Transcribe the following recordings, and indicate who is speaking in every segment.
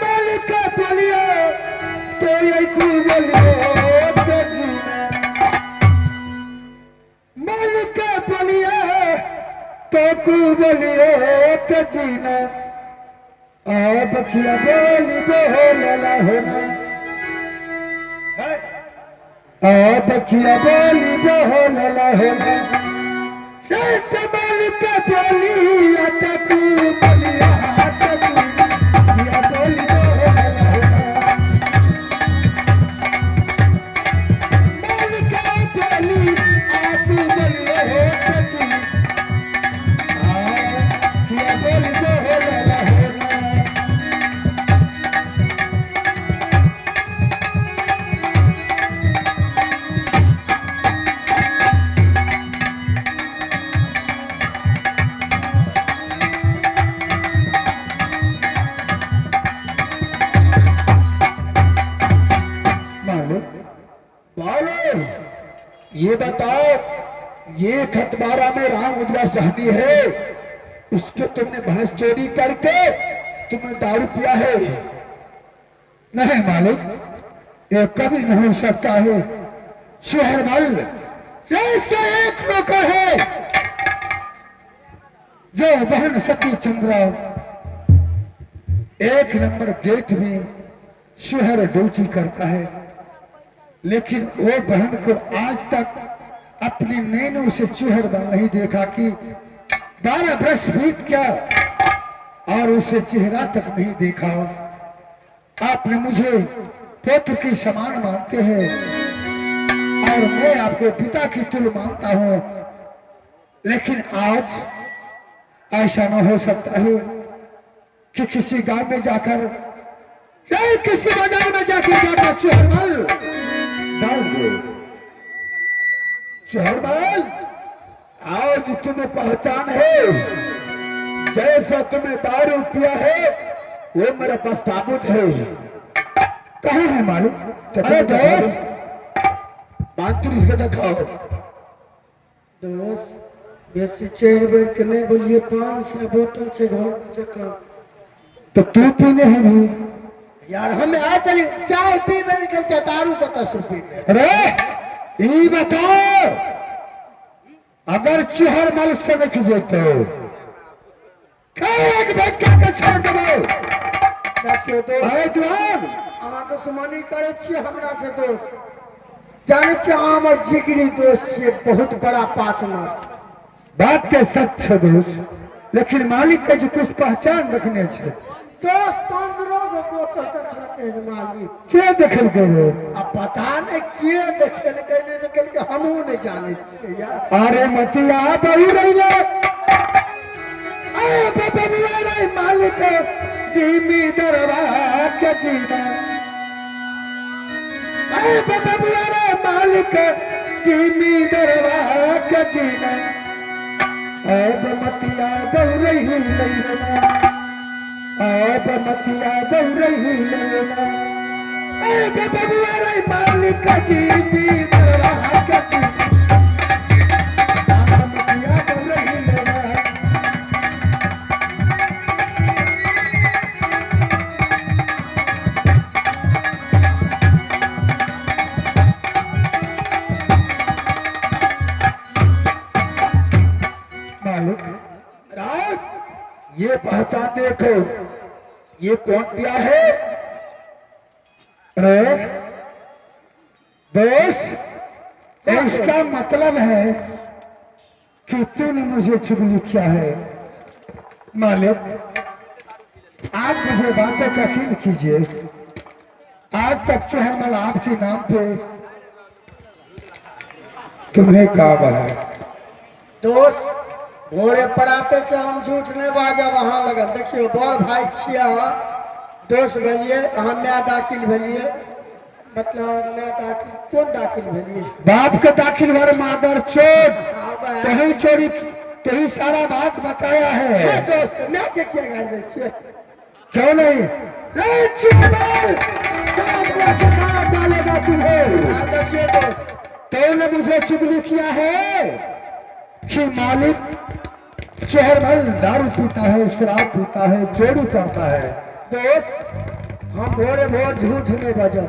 Speaker 1: मालिक बोलियो तो ये बोलियो तो जीना मालिक बोलियो तो कु बोलियो तो जीना अब किया बोली बोलला होना अब किया बोली बोलला होना शेठ मालिक बोली तू बोलिया तू किया बोली बोलला होना मालिक बोली आ तू बोलियो हो तू आ किया बोली बोलला होना। मालिक
Speaker 2: बोलो, ये बताओ, ये खतबारा में राम उजला सहनी है, उसके तुमने भैंस चोरी करके तुमने दारू पिया है?
Speaker 1: नहीं मालिक, ये कभी नहीं हो सकता है। शहरमल ऐसा एक मौका है जो बहन सती चंद्रा एक नंबर गेट में शहर ड्यूटी करता है, लेकिन वो बहन को आज तक अपने नैनों से चुहर बन नहीं देखा कि 12 वर्ष बीत गया और उसे चेहरा तक नहीं देखा। आपने मुझे पुत्र के समान मानते हैं और मैं आपको पिता की तुल्य मानता हूं, लेकिन आज ऐसा न हो सकता है कि किसी गांव में जाकर या किसी बाजार में जाकर जाकर चुहरमल डाल दो।
Speaker 2: चुहरमल, आज तुम्हें पहचान है, जैसा तुम्हें दारू पिया है वो मेरे पास साबुत है।
Speaker 1: कहाँ है मालिक? अरे दोस्त,
Speaker 2: मानतुर इसका दिखाओ।
Speaker 3: दोस्त, बेसी चढ़ बढ़ के नहीं बोलिए, 500 बोतल से घर में चक्कर।
Speaker 1: तो तू पीने है भी?
Speaker 3: यार, हमें आ चली चाय पीबे नहीं करै छै, दारू कतऽ से पीबे?
Speaker 1: अरे ई बताओ, अगर चुहरमल से नहीं जेतो एक बच्चा के छोड़ देबो।
Speaker 3: देखियौ दोस्त,
Speaker 1: अरे दुआन,
Speaker 3: अहाँ दुश्मनी करै छियै हमरा से दोस्त? जानै छियै, अहाँ हमर जिगरी दोस्त छियै, बहुत बड़ा पार्टनर।
Speaker 1: बात के सच है दोस्त, लेकिन मालिक के जो कुछ पहचान रखने छे।
Speaker 3: दोस्त, 15 गो बोतल देखलकै हन मालिक।
Speaker 1: के देखल के रे?
Speaker 3: आ पता नहि के देखेलकै, नहि देखेलकै, हमहूँ नहि जानै छियै यार।
Speaker 1: अरे मतिया बहु रही रे, अरे बबुआ रे, मालिक जिमी दरबार के जीना, अरे बबुआ रे, मालिक जिमी दरबार के जीना, अब मतिया बहु रही लेना, अब मतिया बहु रही लेना, अरे बबुआ रे, मालिक जिमी दरबार के जीना, मतिया बहु रही लेना। मालिक,
Speaker 2: राम, ये पहचान देखो, ये कौन पिया है?
Speaker 1: अरे दोस्त, इसका मतलब है कि तूने मुझे चुगली किया है। मालिक, आप मुझे बातों का यकीन कीजिए, आज तक चोहरमल आपके नाम पे तुम्हें काम है।
Speaker 3: दोस्त, भोरे पराते छै, हम झूठ नहि बाजब अहाँ लगन। देखियौ, बड़ भाई छियै अहाँ, दोस्त भेलियै अहाँ, माय दाखिल भेलियै, मतलब माय दाखिल, कोन दाखिल भेलियै?
Speaker 1: बाप के दाखिल भर मादर चोट।
Speaker 3: आब आयल।
Speaker 1: तही चोरी तही सारा बात बताया
Speaker 3: हे
Speaker 1: है।
Speaker 3: दोस्त, माय के किया गारि दै छियै?
Speaker 1: क्यों नहीं? ए चुड़ैल, क्या के मार डालेगा तुम्हें।
Speaker 3: आ देखियौ दोस्त,
Speaker 1: तूने मुझे चुगली किया है कि मालिक चेहरमल दारू पीता है, शराब पीता है, चोरी करता है।
Speaker 3: दोस्त, हम भोरे भोर झूठ नहीं बजब।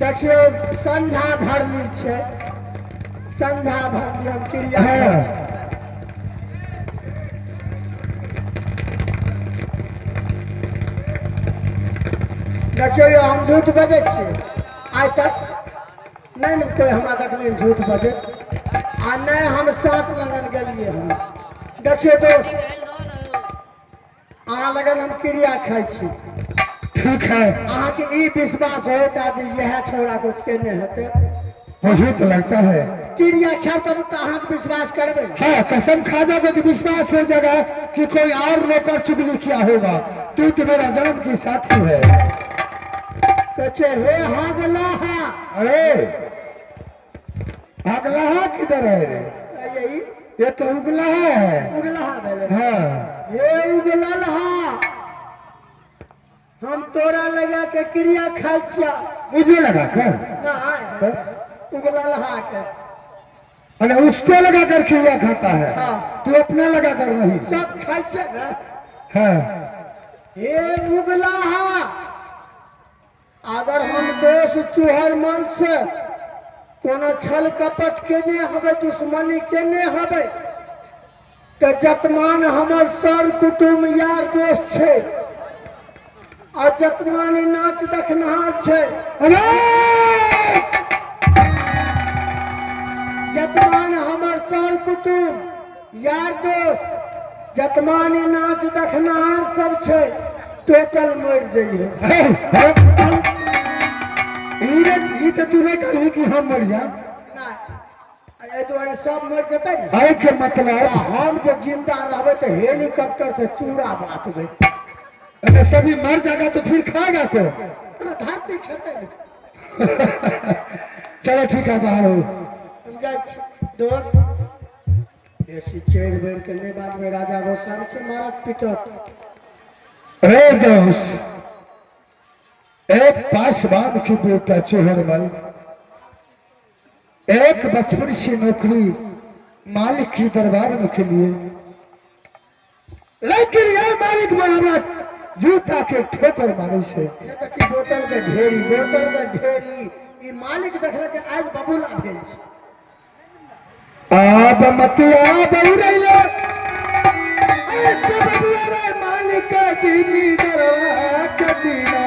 Speaker 3: देखियो संझा भरली छै, संझा भरली हम क्रिया।
Speaker 1: हाँ।
Speaker 3: देखियो यौ, हम झूठ बजै छियै? आइ तक नहीं ने कोई हमरा देखलियै झूठ बजैत, आ नहि हम साँच लगन गेलियै हन। देखियो दोस्त, अहाँ लगन हम क्रिया खाइ छी।
Speaker 1: ठीक है।
Speaker 3: अहाँके ई विश्वास होता जे इएह छौड़ा कुछ केने हेतै?
Speaker 1: मुझे तो लगता है।
Speaker 3: क्रिया खायब तब तऽ अहाँके विश्वास करबै ने?
Speaker 1: हाँ, कसम खा जाओगे तो विश्वास हो जाएगा कि कोई और नौकर चुगली किया होगा। तू तो मेरा जन्म की साथी है।
Speaker 3: कहै छै, हे हगलाहा।
Speaker 1: अरे, अगला किधर है रे?
Speaker 3: यही।
Speaker 1: ये तो उगला है।
Speaker 3: उगलाहा भेलै।
Speaker 1: हाँ।
Speaker 3: हे उगलहा, हम तोरा लगा के क्रिया खाइ छिया।
Speaker 1: मुझे लगा कर?
Speaker 3: नहि, उगलहा के।
Speaker 1: अरे, उसको लगा कर क्रिया खाता है?
Speaker 3: हाँ।
Speaker 1: तू अपना लगा कर नहीं?
Speaker 3: सब खाइ छै ने।
Speaker 1: हाँ।
Speaker 3: हे उगलाहा, अगर हम दोष चूहर मन से कोनो छल कपट केने हबै, दुश्मनी केने हबै, तऽ जतमान हमर सर कुटुम्ब यार दोस्त छै आ जतमान ई नाच देखनहार छै,
Speaker 1: अरे,
Speaker 3: जतमान हमर सर कुटुम्ब यार दोस्त, जतमान ई नाच देखनहार सब छै, टोटल मरि जइहे।
Speaker 1: हे, हे, ई रे, ई तो तू नहीं कही कि हम मर जाए।
Speaker 3: नहि, एहि दुआरे सब मरि जेतै ने।
Speaker 1: आय के मतलब?
Speaker 3: तऽ हम जे जिंदा रहबै तऽ हेलीकॉप्टर से चूड़ा बाँटबै।
Speaker 1: अरे, सभी मर जाएगा तो फिर खाएगा कौन?
Speaker 3: धरती खेतै ने।
Speaker 1: चलो ठीक है, बाहर हो।
Speaker 3: हम जाइ छी दोस्त, बेसी चढ़ि बढ़ि के नहि बाजबै, राजा गोस्वामी छै, मारत पीटत।
Speaker 1: अरे दोस्त, एक पासवान की बेटा चोहरमल, एक बचपन से नौकरी मालिक की दरबार में के लिए, लेकिन यह मालिक में हमरा जूता के ठोकर मारे से।
Speaker 3: ये देखी बोतल के ढेरी, बोतल के ढेरी। ई मालिक देखलक आज बबूला भेल छै।
Speaker 1: आब मतिया बउरैया एक बबुआ रे मालिक चीनी दरवा के चीना।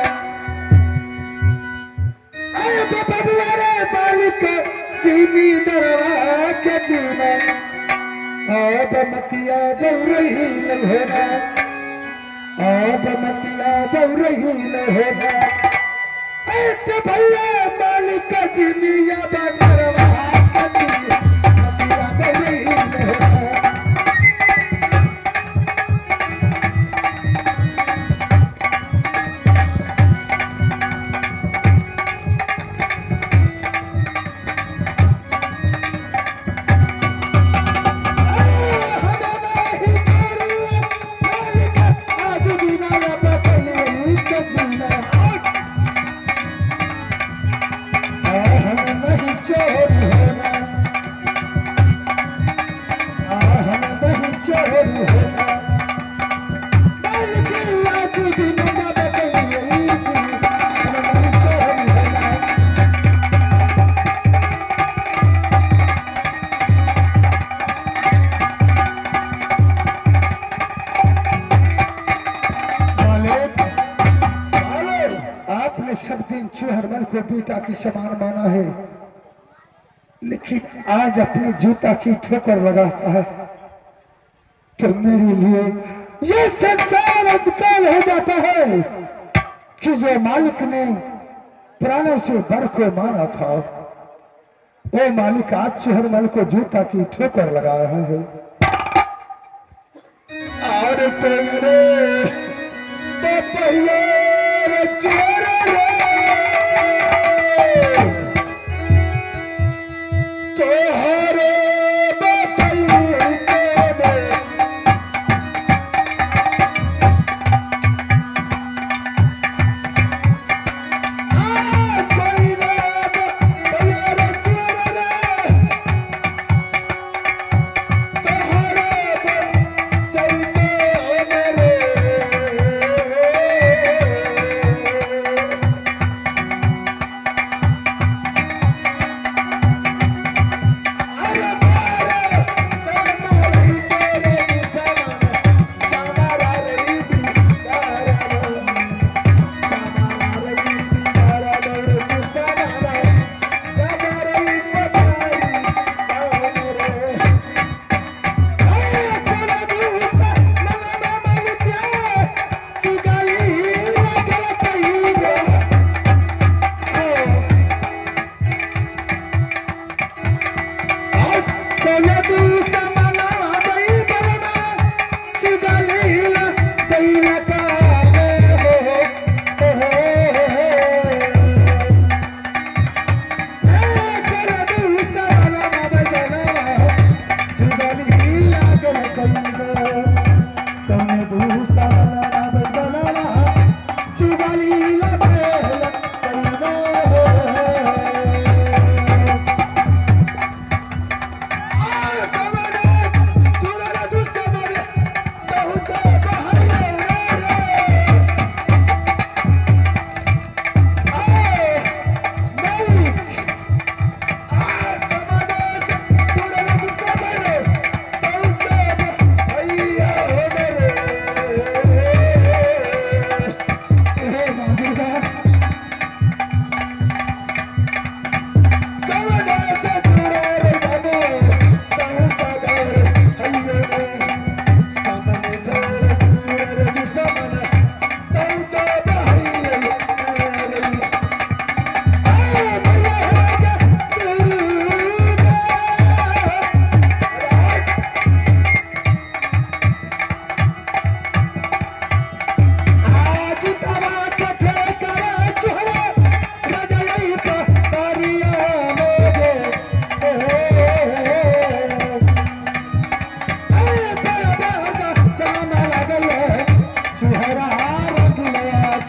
Speaker 1: आब बबुआ रे मालिक चीनी दरवा के चीना। आब मतिया बउरही होना, आब मतिया बउरही होना। एक भैया मालिक चीनिया दरवा के चीना, मतिया बउरही होना। मालिक, आपने सब दिन चूहरमल को बेटा की समान माना है, लेकिन आज अपने जूता की ठोकर लगाता है तो मेरे लिए ये संसार अंधकार हो जाता है कि जो मालिक ने प्राणों से बर को माना था, वो मालिक आज चूहरमल को जूता की ठोकर लगा रहा है। और तेरे बपहिया रे चोर रे, तोहरे बपहिया रे। आ कोई रे बपहिया रे चोर रे, तोहरे चलते मेरे।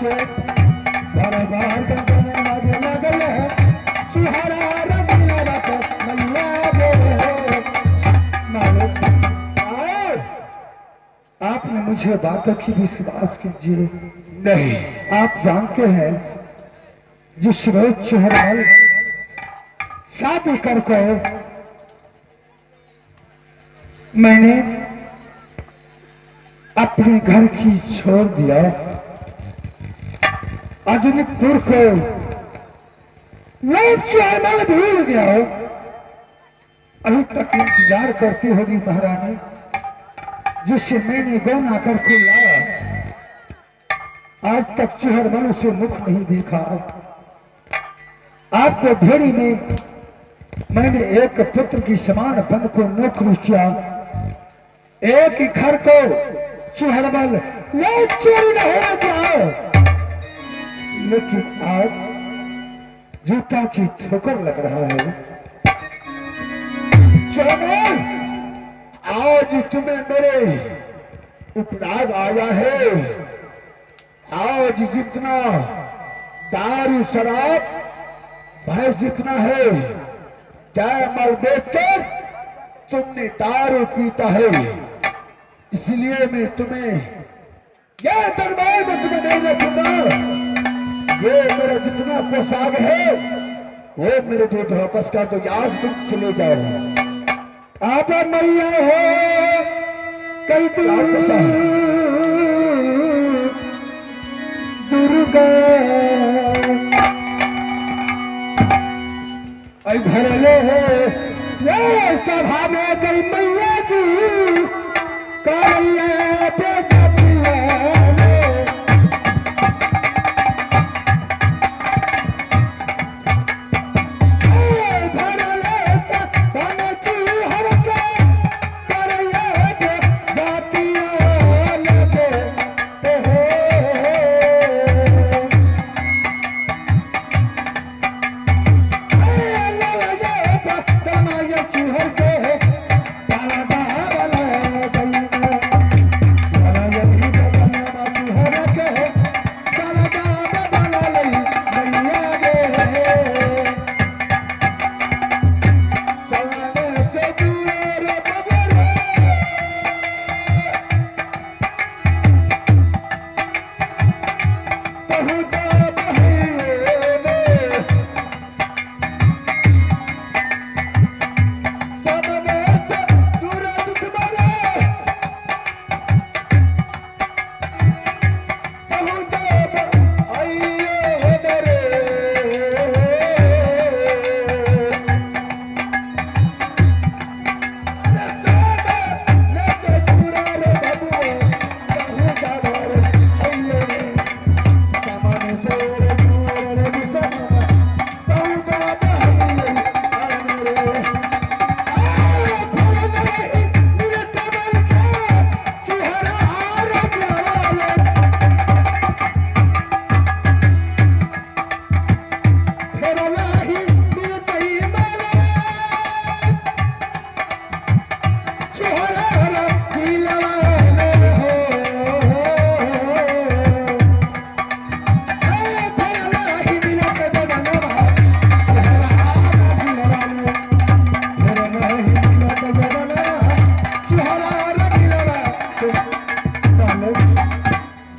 Speaker 1: के दरबार कंचन लागे लगल है चुहारा रंगीला रख मैया गे। मालिक
Speaker 2: आए
Speaker 1: आपने मुझे बातों की विश्वास कीजिए।
Speaker 2: नहीं,
Speaker 1: आप जानते हैं जिस रोज चुहरमल शादी कर को मैंने अपने घर की छोड़ दिया, अजनितपुर को लोग चुहरमल भूल गया हो। अभी तक इंतजार करती होगी महारानी जिसे मैंने गौना कर को लाया, आज तक चुहरमल से मुख नहीं देखा। आपको भेड़ी में मैंने एक पुत्र की समान बन को नौकरी किया, एक ही घर को चुहरमल ले चोरी न हो जाओ, लेकिन आज जूता की ठोकर लग रहा है।
Speaker 2: चुहरमल, आज तुम्हें मेरे उपराग आया है। आज जितना दारू शराब भैंस जितना है क्या माल बेचकर तुमने दारू पीता है, इसलिए मैं तुम्हें यह दरबार में तुम्हें नहीं रखूंगा। ये मेरा जितना पोशाक है वो मेरे दूध वापस कर दो, यहाँ से तुम चले जाओ।
Speaker 1: आप मैया हो कई दुर्गा ऐ भरले हो ये सभा में गई मैया जी करैया बेजतिया ले। ऐ भरले सभा में चूहर के करैया बेजतिया ले। हे
Speaker 2: सवने से दूर बबरे पहुंचा बहिने सबने से दूर दुश्मने पहुंचा आइए मेरे।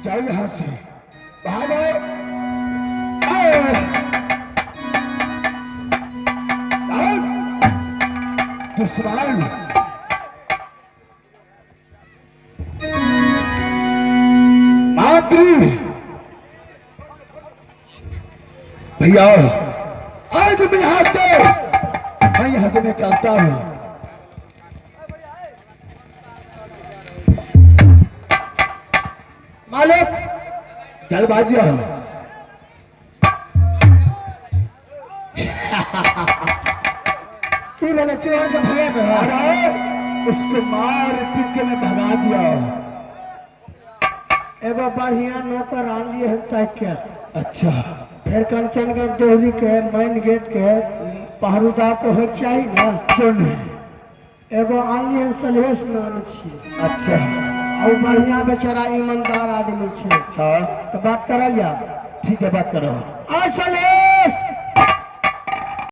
Speaker 2: जाओ यहाँ से, भागो। आओ। दुश्मन मातृ भैया, आज मैं यहाँ से मैं चलता हूं। मालिक जल्दबाजी हो।
Speaker 3: की भेलै चोर के भगा देलक?
Speaker 2: अरे उसको मार पीट के मैं भगा दिया।
Speaker 3: एगो बढ़िया नौकर आनलियै हन ताकि के।
Speaker 2: अच्छा।
Speaker 3: फेर कंचनगढ़ देवरी के मेन गेट के पहरुदार तो होइके चाही ने।
Speaker 2: चुन
Speaker 3: एगो आनलियै हन सलहेश नाम छियै।
Speaker 2: अच्छा।
Speaker 3: आ ओ बढ़िया बेचारा ईमानदार आदमी छै।
Speaker 2: हाँ।
Speaker 3: तो बात करल जा।
Speaker 2: ठीक है, बात करो।
Speaker 3: असल